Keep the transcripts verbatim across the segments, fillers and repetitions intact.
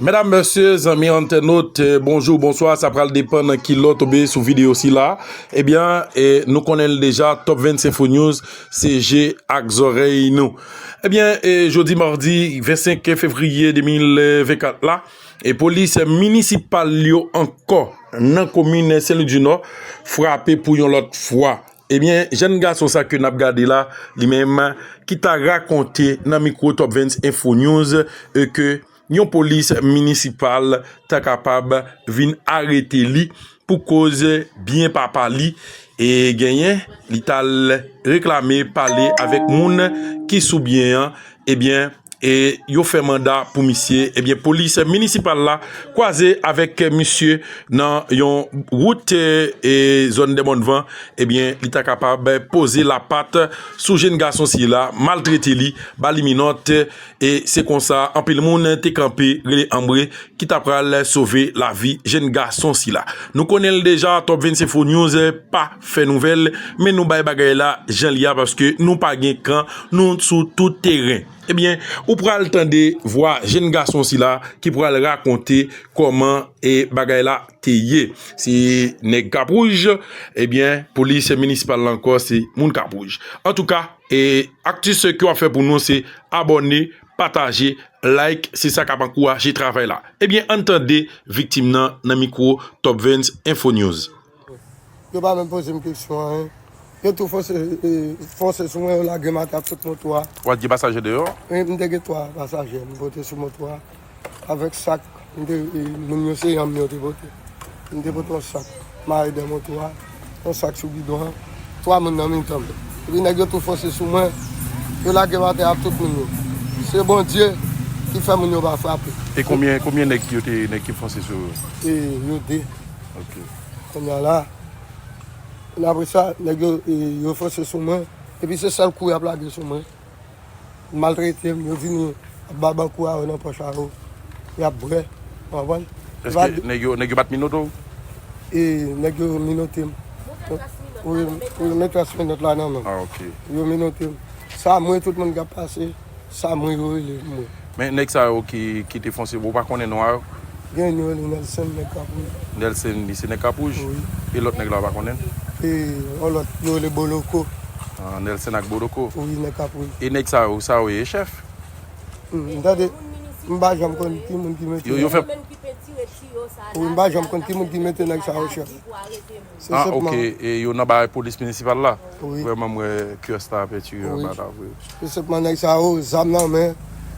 Medam, mesye, zanmi entènot, eh, bonjou, bonswa, sa pral depann nan ki lè w tonbe sou videyo sila. Ebyen, eh, nou konnen l deja, Top Vens Info News, se je ak zòrèy nou. Ebyen, eh, jodi madi vennsenk fevriye de mil vennkat la, e polis minisipal yo ankò nan komin Sen Lwi di Nò frape pou yon lòt fwa. Ebyen, jèn gason sa ke n ap gade la, li menm, ki ta rakonte nan mikwo Top Vens Info News, e ke yon polis minisipal ta kapab vin arete li pou koz byen papa li, e genyen, li t al reklame pale avèk moun ki sou byen an, ebyen, e yo fè manda pou misye, ebyen, polis minisipal la kwaze avèk misye nan yon wout, e, e zòn Dèmòn Van, ebyen, li ta kapab poze lapat sou jèn gason sila, maltrete li, ba li minòt, e se konsa, anpil moun te kanpe, rele anmwe, ki ta pral sove lavi jèn gason sila. Nou konnen l deja, Top Vens Info News, eh, pa fè nouvèl, men nou bay bagay la jan li a, paske nou pa gen kan, nou sou tout teren. Ebyen, ou pral tande vwa jèn gason sila ki pral rakonte kòman, eh, bagay la te ye. Se nèg Kap Wouj, ebyen, polis minisipal la ankò, se moun Kap Wouj. Antouka, eh, aktis ke w ap fè pou nou, se abòne, pataje, like, se sa k ap ankouraje travay la. Ebyen, ann tande viktim nan nan mikwo Top Vens Info News. Yo pa menm poze m kesyon anyen. Yo tou fonse, e, fonse sou mwen, yo lage m atè ak tout moto a. Ou pa t gen pasaje deyò? Wi, m te gen twa pasaje, m pote sou moto a. Avèk sak, m te, e, moun yo se yanm yo te pote. M te pote yon sak mare dèyè moto a, yon sak sou gidon an, twa moun nan mitan m. Epi nèg yo tou fonse sou mwen, yo lage m atè ak tout moun yo. Se Bondye ki fè moun yo pa frape. E konbyen, konbyen nèg yo te, nèg ki fonse sou yo? E, yo de. Ok. Kounye a la, apre sa, nèg yo, e, yo fonse sou mwen. Epi se sèl kou y ap lage sou mwen. Maltrete m, yo vini ap ba bankou a yo nan pòch a yo. Y ap bwè, w konprann? Èske nèg yo, nèg yo pa t minote w? E, nèg yo minote m. Wi, wi, men tras minòt la nan men m. Ah, ok. Yo minote m. Sa mwen, tout moun k ap pase, sa mwen yo rele mwen. Men nèg sa yo ki, ki te fonse, ou pa konnen non a yo? Gen youn yo rele Nelson, nèg Kap Wouj. Nelson, li se nèg Kap Wouj? Wi. E lòt nèg la, ou pa konnen l? E yon lòt, yo rele Boloko. Ah, Nelson ak Boloko? Wi, nèg Kap Wouj. E nèg sa yo, sa yo ye chèf? Hmm, m tande, m pa janm konn ki moun ki mete yo, yo fè... Wi, m pa janm konn ki moun ki mete nèg sa yo chèf. Ah, ok. E yo nan bagay polis minisipal la? Wi. Vrèman, m wè kyòs la pètire anba la vre. Se senpman nèg sa yo, zam nan men,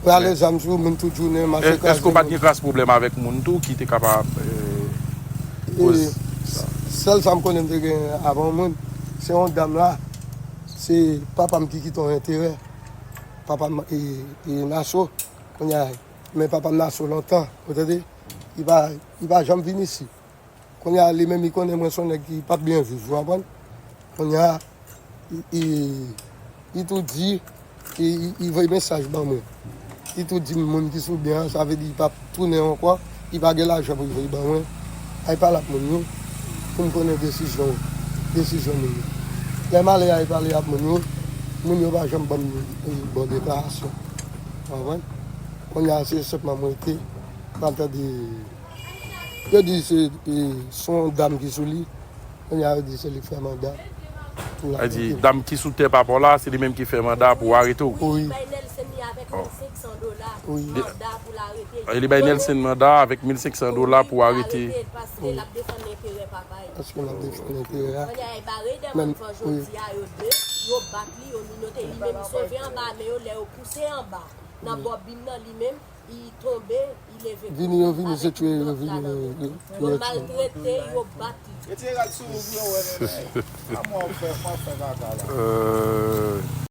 rale zam sou moun tout jounen, mache kraze moun. Èske w pa t gen kras pwoblèm avèk moun tou ki te kapab, eh, koz sa? Sèl sa m konnen m te gen avè yon moun, se yon dam la, se papa m ki kite yon enterè. Papa m, e, e, Naso, kounye a, men papa m Naso lontan, ou tande? Li pa, li pa janm vin isi. Kounye a, li menm, li konnen mwen se yon nèg ki p ap byen viv, ou konprann? Kounye a, li, li, li tou di, li, li, li voye mesaj ban mwen. Li tou di m moun ki sou byen an, sa vle di li p ap tounen ankò, li pa gen lajan pou l voye ban mwen. Al pale ak moun yo, pou m konnen desizyon, desizyon moun yo. Lè m ale al pale ak moun yo, moun yo pa janm ban m, eh, bon deklarasyon. Ou konprann? Kounye a, se senpman mwen rete, m ap tande. Yo di se, e, se yon dam ki sou li. Kounye a, yo di se li k fè manda pou l arete m. Sa di, dam ki sou tè papa w la, se li menm ki fè manda pou arete w? Wi. Wi. E li bay Nelson manda avèk mil senk san dola pou arete. Wi. Paske l ap defann enterè papa l. Paske l ap defann enterè a. Kounye a, e bare dèyè mwen, wi. Jodi a, yo de, yo bat li, yo minote li, men li sove anba men yo, lè yo pouse anba nan bò bib nan li menm. Li tonbe, li leve. Vini, yo vini, se tchwe yo vini, yo, yo, yo tchwe. Yo maltrete, yo bat li. Retire rad sou ou pou yo wè, men, men. Kòman w ap fè, kòman w ap fè kaka la? Euh.